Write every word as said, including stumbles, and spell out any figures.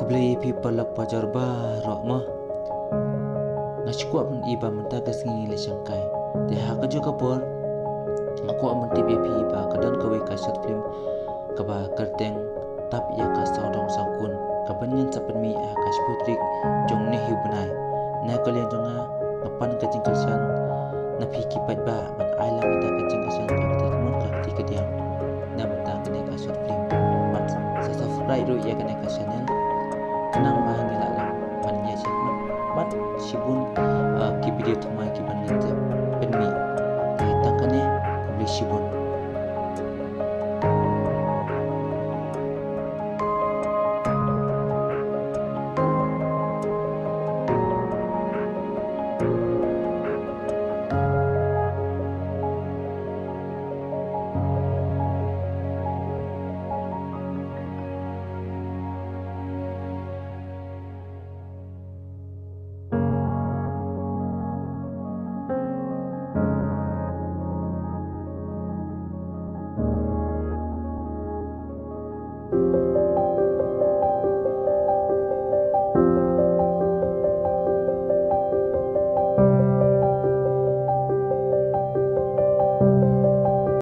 Khublei ïa phi paralok parajor baroh mo. Nga sngewkwah ban ïohi ba mynta ka sngi ngi la shongkai. Te ha kajuh ka por nga kwah ban tip ïa phi ba ka don kawei ka short film kaba kyrteng Tap ïa ka Sawdong Sawkun, kaban sa pynmih ha ka shiphew tarik jong une u bnai. Na ka liang jong nga, nga pan ka jingkyrshan na phi ki paidbah ban ai lang ïa ka jingkyrshan ka kti kamon ka kti kadiang na bynta kane ka short film. Bad sa subscribe ruh ïa kane ka channel. Khnang ba ngin lah ban ïa shim bad shibun, ah, ki video thymmai kiban ngin ïa